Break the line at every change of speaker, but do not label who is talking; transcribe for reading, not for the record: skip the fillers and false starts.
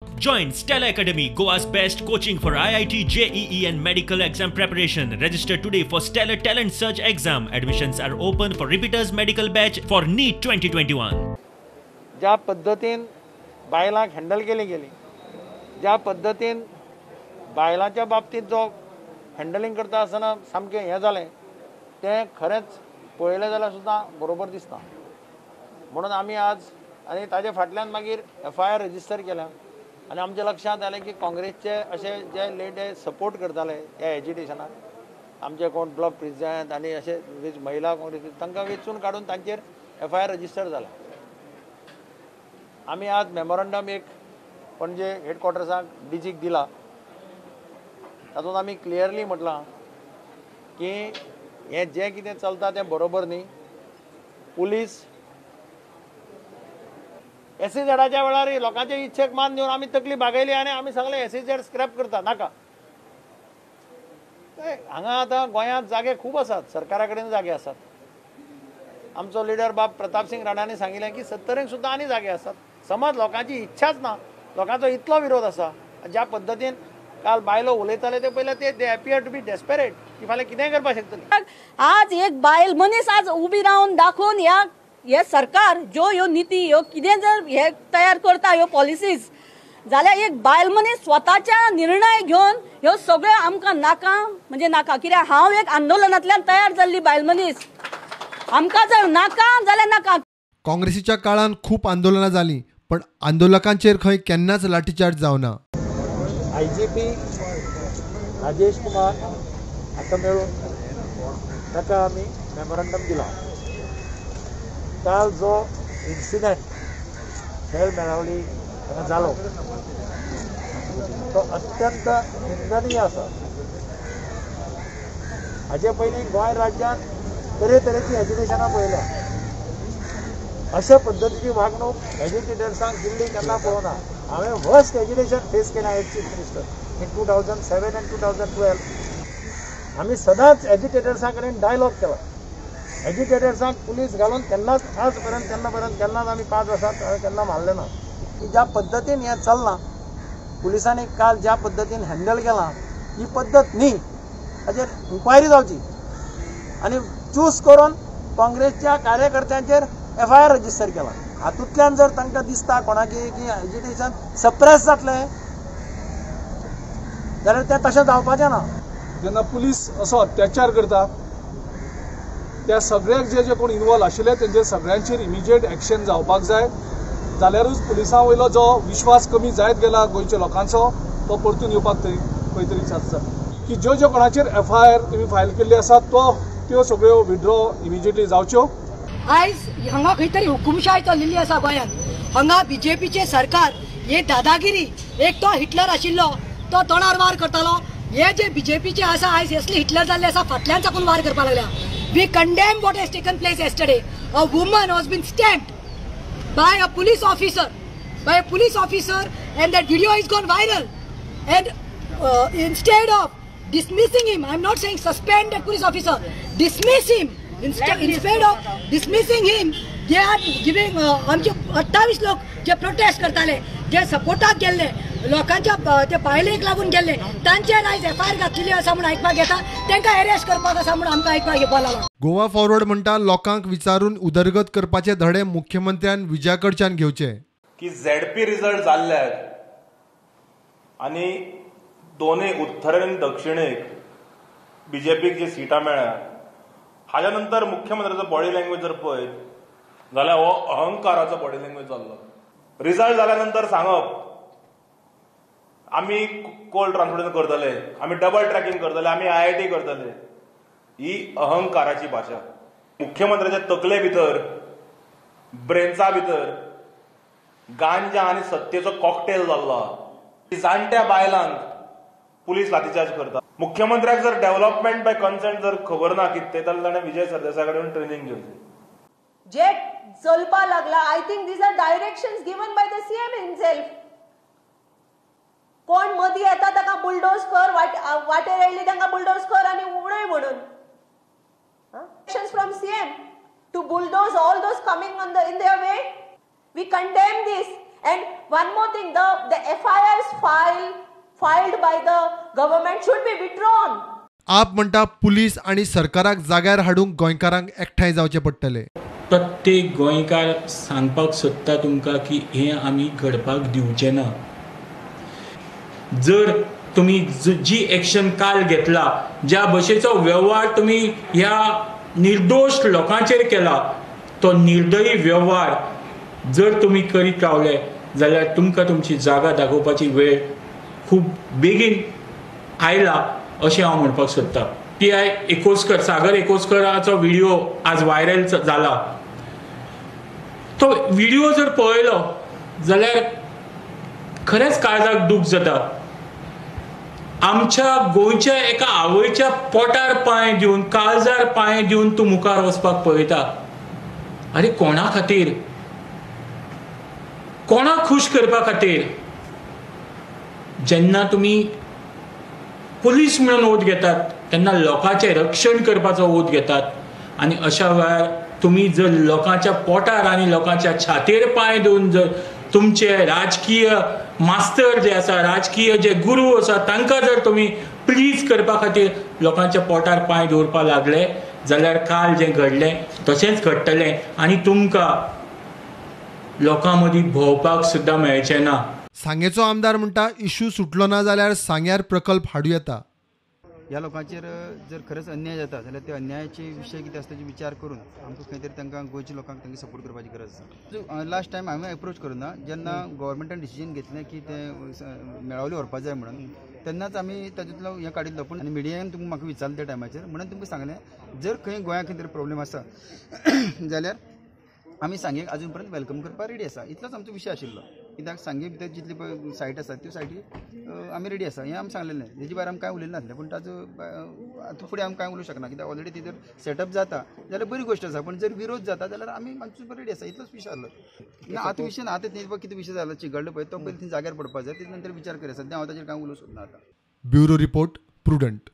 Join Stella Academy, Goa's best coaching for IIT, JEE and medical exam preparation. Register today for Stellar Talent Search exam. Admissions are open for repeaters medical batch for NEET 2021.
ज्या पद्दतीन बायलांक handle केली गेली, ज्या पद्दतीन बायलांच्या बाबतींत जो हँडलिंग करता आसतना सामकें हें जालें तें खरेंच पळयलें जाल्यार सुद्दां बरोबर दिसता. म्हणून आमी आज आनी ताजे फाटल्यान मागीर एफआयआर रजिस्टर केल्या आनी आमच्या लक्षांत आयलें की काँग्रेसचे अशे जे लेटे सपोर्ट करताले ह्या एजिटेशनाक, आमचे कोण ब्लॉक प्रेसिडेंट आनी अशे महिला काँग्रेस तांकां वेंचून काडून तांचेर एफआयआर रजिस्टर जाला. आमी आज मेमोरंडम एक पणजे हेडक्वॉर्टर्साक डीजीक दिला. तातूंत आमी क्लियरली म्हटलां की हें जें कितें चलता तें बरोबर न्ही. पुलीस एसईझेडाच्या वेळार लोकांचे इच्छेक मान दिवन आमी तकली बागयली आनी आमी सांगलें एसईझेड स्क्रॅप करता नाका. हांगा आतां गोंयांत जागे खूब आसात, सरकारा कडेन जागे आसात. आमचो लिडर बाब प्रताप सिंग राणांनी सांगिल्लें की 70 सुद्दां आनी जागे आसात. समज लोकांची इच्छाच ना, लोकांचो इतलो विरोध आसा. ज्या पद्दतीन काल बायलो उलयताले ते पयले ते they appear to be desperate की फाल्यां कितेंय करपाक शकतली.
आज एक बायल मनीस आज उबी रावन दाखोवन ह्या हे सरकार ज्यो ह्यो निती ह्यो कितें जर हे तयार करता ह्यो पॉलिसीज जाल्यार एक बायल मनीस स्वताच्या निर्णय घेवन ह्यो सगळ्यो आमकां नाका म्हणजे नाका. कित्याक हांव एक आंदोलनांतल्यान तयार जाल्ली बायल मनीस, आमकां जर नाका जाल्यार नाका.
काँग्रेसीच्या काळान खूप आंदोलनां जालीं पण आंदोलकांचेर खंय केन्नाच लाठीचार्ज जावना.
आयजीपी राजेश कुमार हाका मेळून ताका आमी मेमोरंडम दिला. काल जो इन्सिडंट खेळ मेळावली हांगा जालो तो अत्यंत निंदनीय आसा. हाजे पयलीं गोंय राज्यांत तरेतरेची एजिटेशनां पळयल्या. अशा पद्दतीची वागणूक एजिटेटर्सांक दिल्ली केन्ना पळोवना. हांवें वर्स्ट एजिटेशन फेस केलें एज चीफ मिनिस्टर इन 2007 आनी 2012. आमी सदांच एजिटेटर्सां कडेन डायलॉग केला. एजिटेटर्सांक पुलीस घालून केन्नाच आज पर्यंत केन्ना पर्यंत केन्नाच आमी 5 वर्सां केन्ना मारले ना. की ज्या पद्दतीन हें चल्लां, पुलिसांनी काल ज्या पद्दतीन हँडल केलां ही पद्दत न्ही. हाचेर इन्क्वायरी जावची आनी चूज करून काँग्रेसच्या कार्यकर्त्यांचेर एफआयआर रजिस्टर केला. हातूंतल्यान जर तांकां दिसता कोणाकी की एजिटेशन सप्रेस जातलें जाल्यार तें तशें जावपाचें ना.
जेन्ना पुलीस असो अत्याचार करता त्या सगळ्याक जे जे कोण इन्वॉल्व आशिल्ले तेंचेर सगळ्यांचेर इमिजिएट एक्शन जावपाक जाय. जाल्यारूच पुलिसां वयलो जो विश्वास कमी जायत गेला गोंयच्या लोकांचो तो परतून येवपाक तरी खंय तरी चान्स जाता. की ज्यो ज्यो कोणाचेर एफआयआर तुमी फायल केल्ली आसा तो त्यो सगळ्यो विड्रॉ इमिजिएटली जावच्यो.
आयज हांगा खंय तरी हुकुमशाय चल्लेली आसा गोंयांत. हांगा बीजेपीचे सरकार हे दादागिरी, एक तो हिटलर आशिल्लो तो तोंडार वार करतालो, हे जे बीजेपीचे आसा आयज असले हिटलर जाल्ले आसा फाटल्यान साकून वार करपाक लागल्या. We condemn what has taken place yesterday. A woman has been stabbed by a police officer, by a police officer, and that video is gone viral. And instead of dismissing him, I am not saying suspend that police officer, dismiss him. Instead of dismissing him, they are giving आमचे 28 लोक जे protest करताले, जे सपोर्टाक गेल्ले, लोकांच्या ते बायलेक लागून गेल्ले, तांचेर आयज एफआयआर घातलेली आसा म्हूण आयकपाक येता. तांकां अरेस्ट करपाक आसा म्हूण आमकां आयकपाक येवपाक लागला.
गोवा फॉरवर्ड म्हणटा लोकांक विचारून उदरगत करपाचे धडे मुख्यमंत्र्यान विजया कडच्यान घेवचे.
की झेडपी रिजल्ट जाल्ल्याक आनी दोनूय उत्तर आनी दक्षिणेक बीजेपीक जी सिटां मेळ्ळ्या हाज्या नंतर मुख्यमंत्र्याचो बॉडी लँग्वेज जर पळयत जाल्यार हो अहंकाराचो बॉडी लँग्वेज जाल्लो. रिजल्ट जाल्या नंतर सांगप आमी कोल ट्रान्सपोर्टेशन करतले, आमी डबल ट्रॅकिंग करतले, आमी आयआयटी करतले, ही अहंकाराची भाशा. मुख्यमंत्र्याच्या तकले भितर, ब्रेन्सा भितर गांजा आनी सत्तेचो कॉकटेल जाल्लो. जाणट्या बायलांक पुलीस लाठीचार्ज करता. मुख्यमंत्र्याक जर डेव्हलपमेंट बाय कन्सेंट जर खबर ना कितें जाल्यार ताणें विजय सरदेसाय कडेन ट्रेनिंग घेवचें.
जे चलपा लागला, I think these are directions given by the CM himself. कोण मदीं येता ताका बुलडोज कर, वाटेर आयली तांकां बुलडोज कर आनी उडय म्हणून. Directions from CM to bulldoze all those coming on the in their way. We condemn this And one more thing, the FIRs filed by the government should be withdrawn.
आप म्हणटा पुलीस आनी सरकाराक जाग्यार हाडूंक गोंयकारांक एकठांय जावचें पडटलें.
प्रत्येक गोंयकार सांगपाक सोदता तुमकां की हें आमी घडपाक दिवचें ना. जर तुमी जी एक्शन काल घेतला, ज्या भशेचो वेव्हार तुमी ह्या निर्दोश लोकांचेर केला, तो निर्दयी वेव्हार जर तुमी करीत रावले जाल्यार तुमकां तुमची जागा दाखोवपाची वेळ खूब बेगीन आयला अशें हांव म्हणपाक सोदतां. पी.आय. एकोस्कर, सागर एकोस्कराचो व्हिडिओ आज व्हायरल जाला. तो व्हिडिओ जर पळयलो जाल्यार खरेंच काळजाक दूख जाता. आमच्या गोंयच्या एका आवयच्या पोटार पांय दिवन, काळजार पांय दिवन तूं मुखार वचपाक पळयता. आरे कोणा खातीर, कोणाक खूश करपा खातीर? जेन्ना तुमी पुलीस म्हणून ओत घेतात तेन्ना लोकांचें रक्षण करपाचो ओत घेतात आनी अशा वेळार तुमी जर लोकांच्या पोटार आनी लोकांच्या छातयेर पांय दिवन जर तुमचे राजकीय मास्तर जे आसा, राजकीय जे गुरू आसा तांकां जर तुमी प्लीज करपा खातीर लोकांच्या पोटार पांय दवरपाक लागले जाल्यार काल जें घडलें तशेंच घडटलें आनी तुमकां लोकां मदीं भोंवपाक सुद्दां मेळचें ना.
सांगेचो आमदार म्हणटा इशू सुटलो ना जाल्यार सांग्यार प्रकल्प हाडूं येता.
ह्या लोकांचेर जर खरेंच अन्याय जाता जाल्यार त्या अन्यायाचे विशय कितें आसता ताजे विचार करून आमकां खंय तरी तांकां गोंयच्या लोकांक तांकां सपोर्ट करपाची गरज आसा. लास्ट टायम हांवें एप्रोच करूं ना, जेन्ना गव्हर्मेंटान डिसिजन घेतलें की तें मेळावली व्हरपा जाय म्हणून, तेन्नाच आमी तातूंतलो हें काडिल्लो. पूण आनी मिडियान तुमकां म्हाका विचारलें त्या टायमाचेर, म्हणून तुमकां सांगलें जर खंय गोंयांत खंय तरी प्रॉब्लेम आसा जाल्यार आमी सांगेक अजून पर्यंत welcome करपाक रेडी आसा. इतलोच आमचो विशय आशिल्लो. कित्याक सांगे भितर जितली पळय सायट आसा त्यो सायटी आमी रेडी आसा हें आमी सांगलेलें. हेजे भायर आमी कांय उलयलें नासलें. पूण ताजो आतां फुडें आमी कांय उलोवंक शकना कित्याक ऑलरेडी ती जर सेटअप जाता जाल्यार बरी गोश्ट आसा, पूण जर विरोध जाता जाल्यार आमी आमचो रेडी आसा. इतलोच विशय आसलो. ना आतां विशय ना, आतां थंय कितें विशय जाला चिगडलो पळय तो पयलीं थंय जाग्यार पडपाक जाय, तेजे नंतर विचार करूया. सद्या हांव ताजेर कांय उलोवंक सोदना आतां.
Bureau report, Prudent.